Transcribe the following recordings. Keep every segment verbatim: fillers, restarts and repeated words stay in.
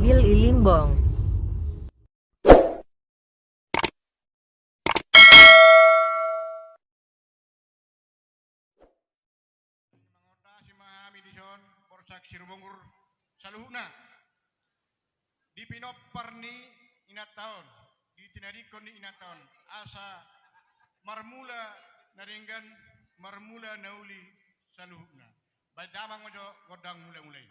Bil i Limbong. Mangondasi ma hami dison, Borsak Sirumonggur saluhutna. Di pinompar ni inanta on, di tinadingkon ni inanta on, asa marmula na denggan, marmula na uli saluhutna. Baen damang ma jo gondang mula-mula i.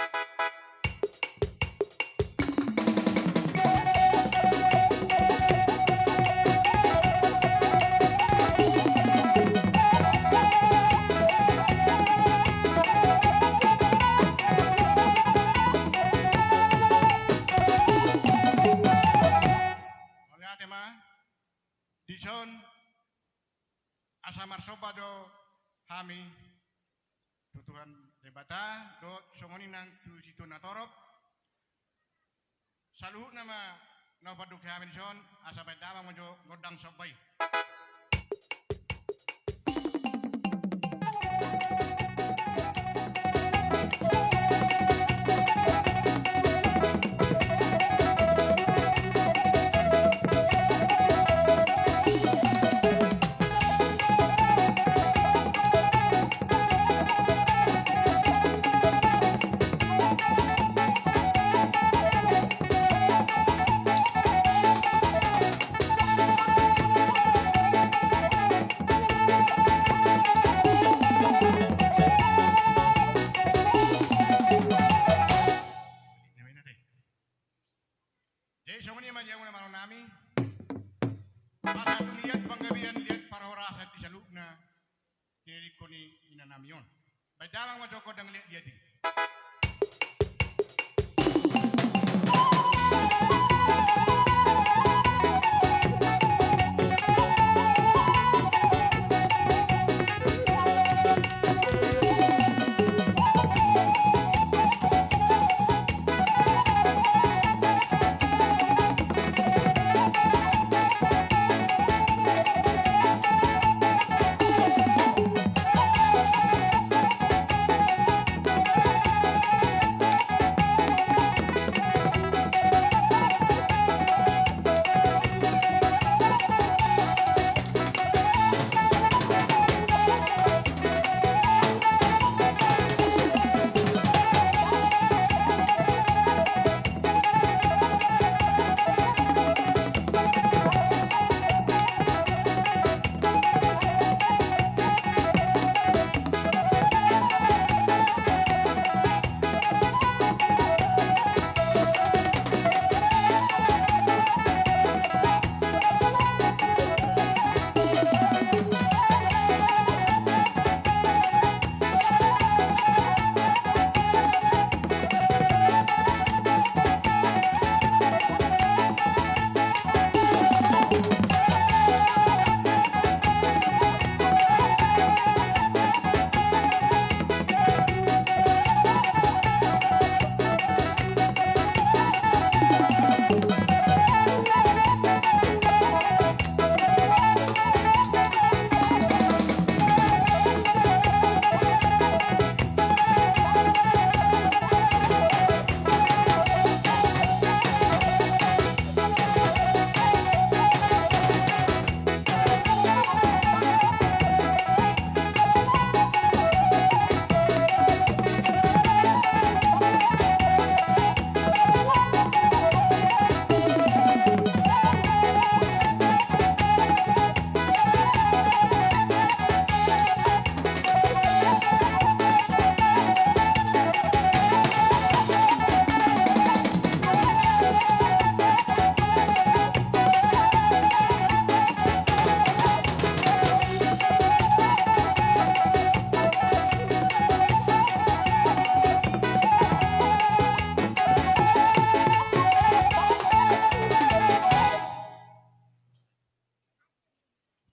Mauliate ma. Dison asa marsomba do hami tu Tuhan Debata, dohot songon i nang tu situan na torop. Saluhutna ma na hupandok hami dison, asa baen damang ma jo gondang somba i. Jadi songon i ma di hamu na malo nami. Asa tung liat panggabean, liat parhorasan di saluhutna. Jadi koni ina nami on. Baen damang ma jo gondang liat-liat i.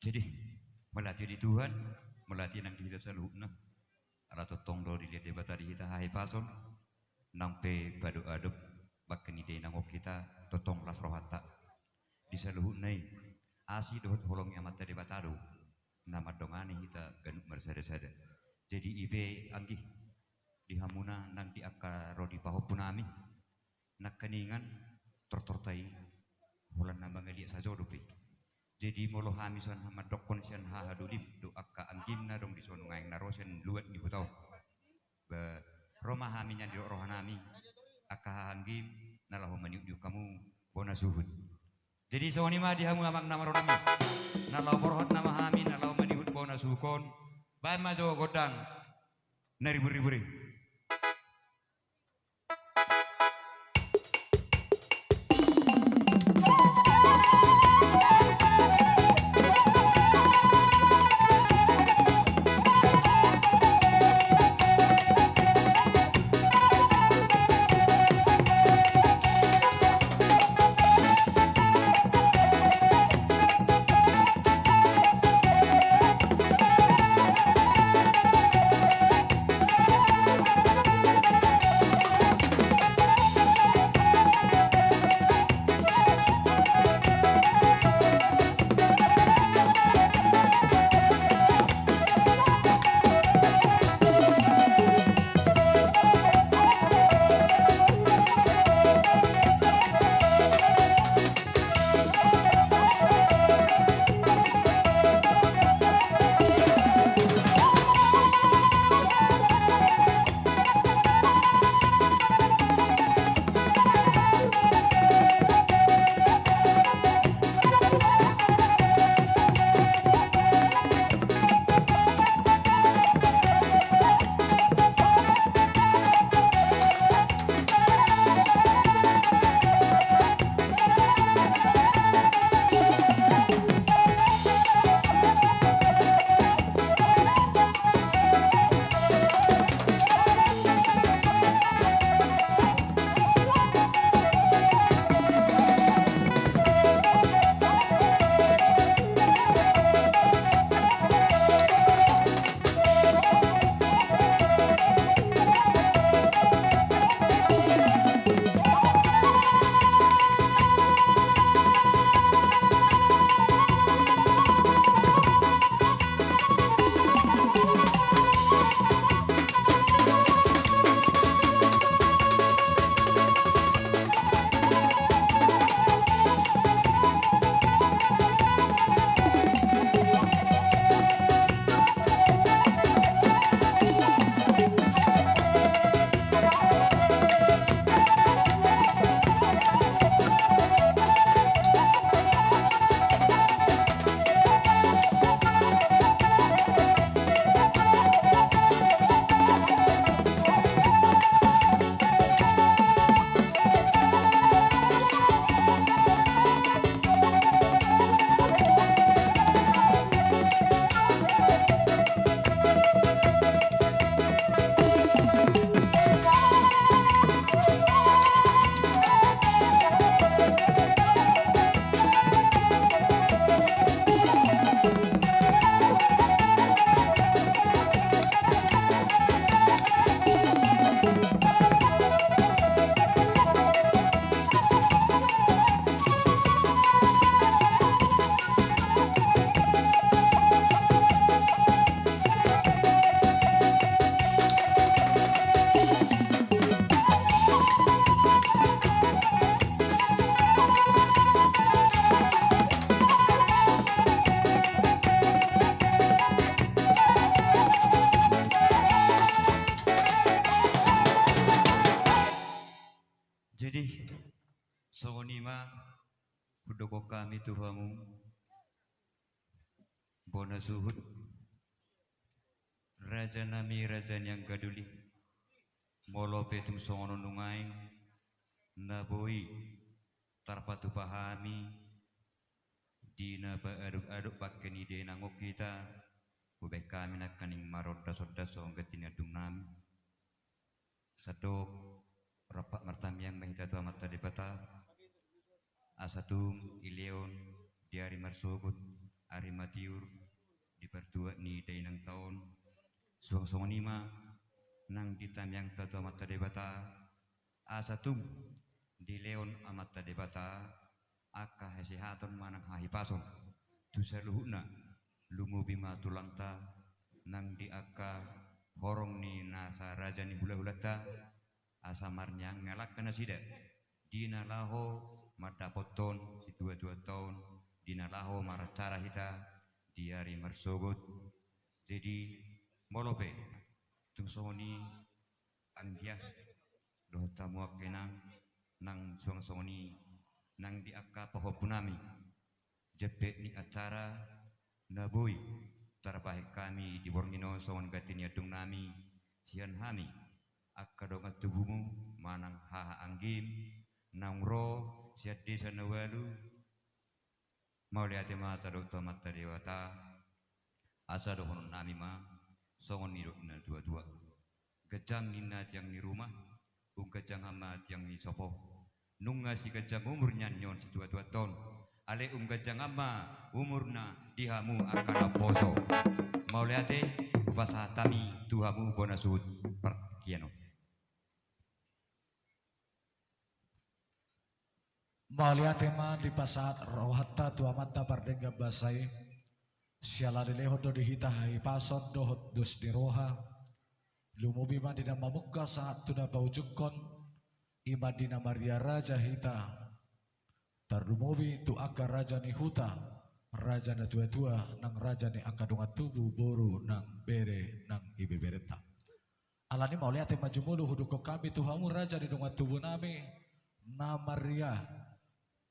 Jadi, mauliate di Tuhan, mauliate nang di hita saluhutna. Ala tongtong do dilehon Debata di hita hahipason, nang pe padoadop bangke ni dainang on hita, tongtong las rohanta. Di saluhutna i, asi dohot holong ni Amanta Debata do na mandongani hita ganup marsadasada. Jadi i pe anggi, di hamuna nang di angka ro di pahompu nami, nangkiningan tortorta i holan na mangaliat sajo dope. Jadi molo hami songon mandokkon sian hahadolim dohot angka anggim na adong dison nuaeng na ro sian luat ni huta on, ba ro ma hami nian didok rohanami angka haha anggim na laho maniupiup hamu bona suhut. Jadi songon i ma di hamu amang na marorot nami, na laho borhat nama hami na laho manihut bona suhut on. Baen ma jo gondang na ribur-ribur i. Jadi songon i ma hudokkon hami tu hamu bona suhut, raja nami, raja ni angka doli. Molo pe tung songon on nuaeng na boi tarpatupa hami di na paadop-adop bangke ni dainang on hita, hubaen hami nangkining marondasondas songon ganti ni andung nami. Sandok rampak martamiang ma hita tu Amanta Debata, asa tung dilehon di ari marsogot, ari matiur, di partuat ni dainangta on. Suang songon i ma nang di tamiangta tu Amanta Debata, asa tung dilehon Amanta Debata angka hasehaton manang hahipason tu saluhutna, lumobi ma tulangta nang di angka horong ni nasa raja ni hulahulanta, asa marniangalangka nasida di na laho mandapothon situa-tuanta on, di na laho maracara hita di ari marsogot. Jadi, molo pe tung songon i, anggia dohot hamu angka inang, nang suang songon i nang di angka pahompunami, jempek ni acara na boi tarbahen hami di borngin on songon ganti ni andungnami, sian hami angka dongan tubumu manang haha anggim naung ro sian desa na ualu. Mauliate ma tadok tu Amanta Debata. Asa dohononnami ma songon nidok ni na tua-tua: Ganjang ninna tiang ni ruma, umganjang ma tiang ni sopo. Nunga siganjang umur nian on situa-tuanta on, alai umganjang ma umurna di hamu angka na umposo. Mauliate, hupasahat hami tu hamu bona suhut partingkian on. Mauliate ma dipasahat rohanta tu Amanta pardenggan basa i. Siala dilehon do di hita hahipason dohot dos ni roha. Lumobi ma di na mamungka sahat tu na paujungkon, i ma di na maria raja hita. Tarlumobi tu angka raja ni huta, raja na tua-tua, nang raja ni angka dongan tubu, boru nang bere nang ibeberenta. Alani mauliate ma jumolo hudok hami tu hamu raja ni dongan tubunami, na maria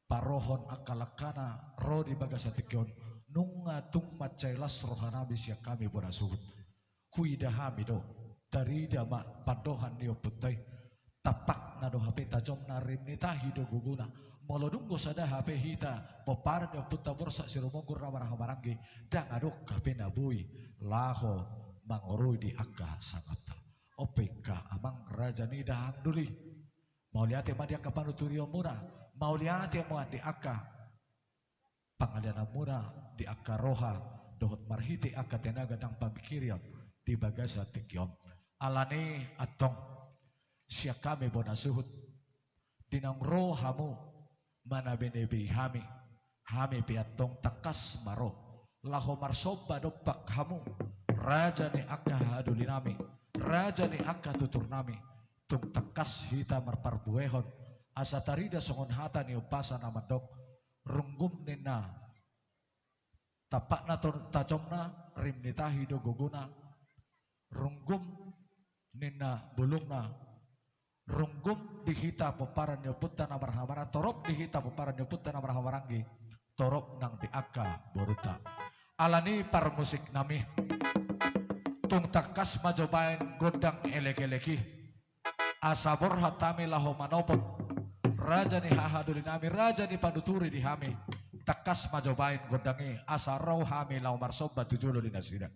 parohon angka langkana ro di bagasan tingki on, nunga tung mansai las rohanami sian hami bona suhut. Huida hami do, tarida ma pandohan ni ompunta i. Tampakna do hape tajomna, rim ni tahi do gogona. Molo dung do sada hape hita pomparan ni ompunta Borsak Sirumonggur na marhahamaranggi, ndang adong hape na boi laho mangorui di angka sangapta. On pe ingkon amang raja ni dahahang doli. Mauliate ma di angka panuturionmuna, mauliate ma di angka pangaleanmuna di angka roha dohot marhite angka tenaga nang pamingkirion di bagasan tingki on. Alani antong sian hami bona suhut, di naung ro hamu manebei-nebei hami, hami pe antong tangkas ma ro laho marsomba dompak hamu, raja ni angka hahadolinami, raja ni angka tuturnami. Tung tangkas hita marparbuehon asa tarida songon hata ni umpasa na mandok: Runggum ninna tampakna, to-, tajomna, rim ni tahi do gogona. Runggum ninna bulungna. Runggum di hita pomparan ni ompunta na marhahamaranggi, torop di hita pomparan ni ompunta na marhahamaranggi, torop nang di angka borunta. Alani parmusiknami, tung tangkas ma jo baen gondang elek-elek i, asa borhat hami laho manopot raja ni hahadolinami, raja ni panuturi di hami. Tangkas ma jo baen gondang i asa ro hami laho marsomba tu jolo ni nasida.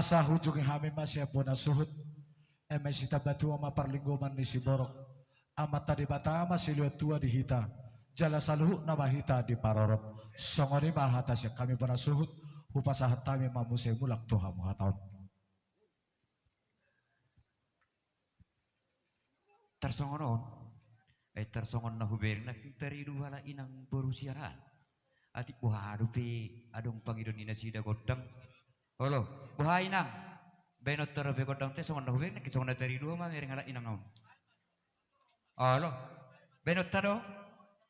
Sai ujungi hami ma sian bona suhut. Eme sitambatua ma parlinggoman ni siborok. Amanta Debata ma silehon tua di hita. Jala saluhutna ma hita diparorot. Songon i ma hata sian hami bona suhut. Hupasahat hami ma muse mulak tu hamu hata on. Tarsongon on, eh, tarsongon na hubereng nangkin taridu halak inang boru siaran. Atik boha dope adong pangidoan ni nasida gondang. Olo, boha inang? Baenonta dope gondang te songon na hubereng nangkin songon na taridu ma mereng halak inang on. Olo, baenonta do?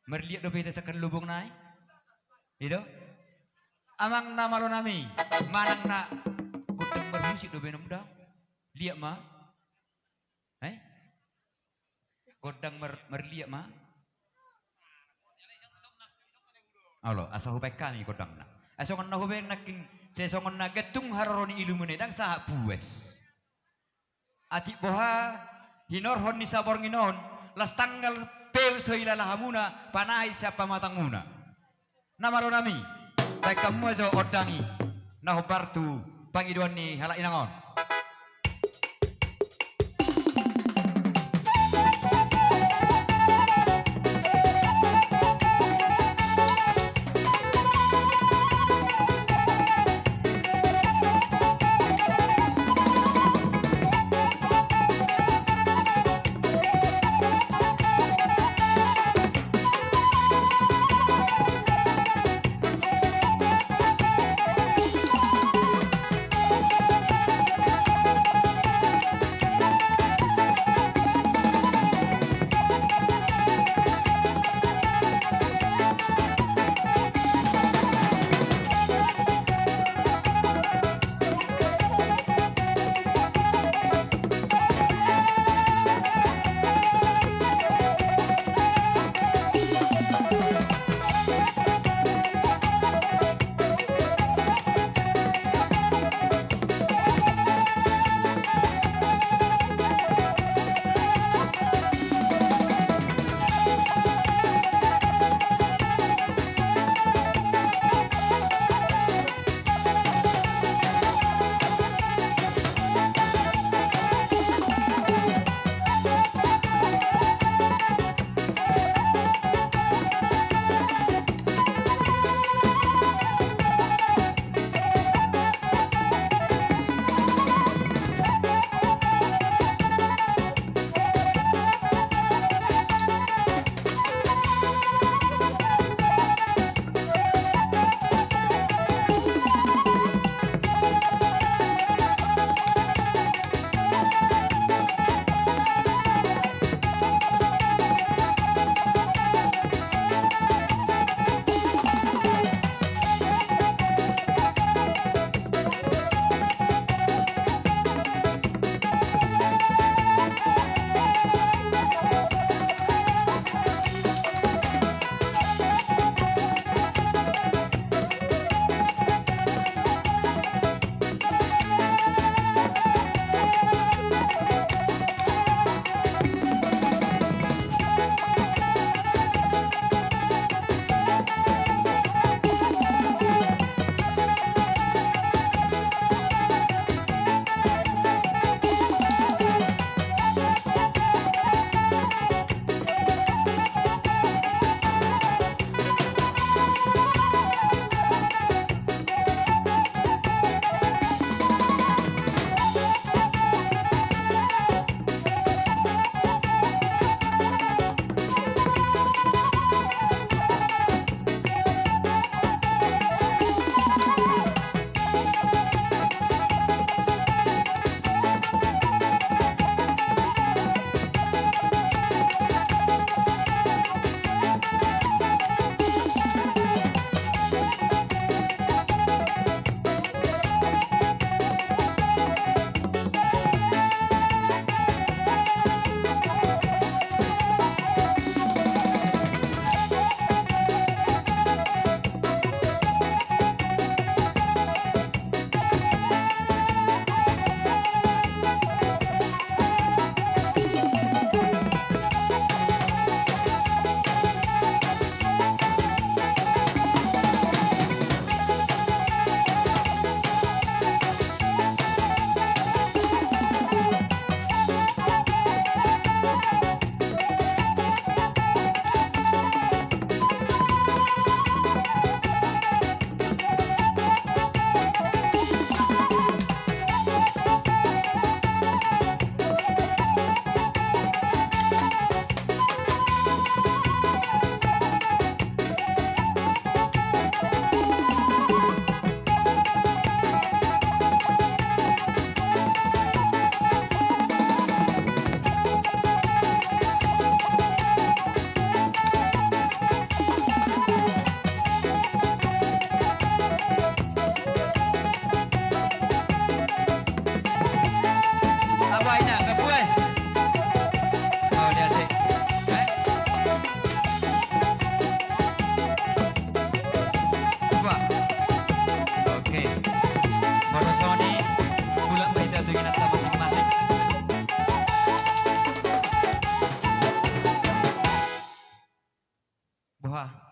Marliat dope hita sangkal lubung nai. I do? Amang na malo nami, manang na gondang marhusip do baenom da? Liat ma. Eh? Gondang mar-, marliat ma? Olo, asa hubaen hami gondangna. Ai songon na hubaen nangkin, sai songon na gantung haroro ni ilumuna i ndang sahat puas. Atik boha hinorhon ni saborngin on, las tanggal peu so hilala hamuna, panahi sian pamatangmuna. Na malo nami, baen hamu ma jo gondang i, na hombar tu pangidoan ni halak inang on.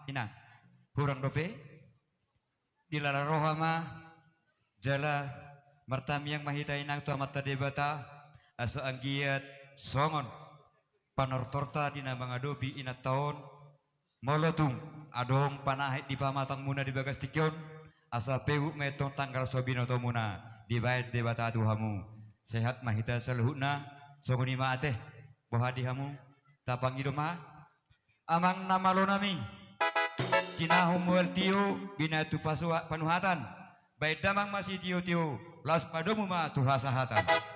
Inang, hurang dope, dilala roha ma, jala martangiang ma hita inang tu Amanta Debata, asa anggiat songon panortorta di na mangadopi inanta on, molo tung adong panahet di pamatangmuna di bagas tingki on, asa peuk ma antong tanggal so binotomuna dibahen Debata tu hamu. Sehat ma hita saluhutna, songon i ma ate, boha di hamu, tapangido ma. Amang na malo nami, tinahu mual tio, binatu pasoha panuhatan, bahen damang ma sitiotio, laos padomu ma tu hasahatan.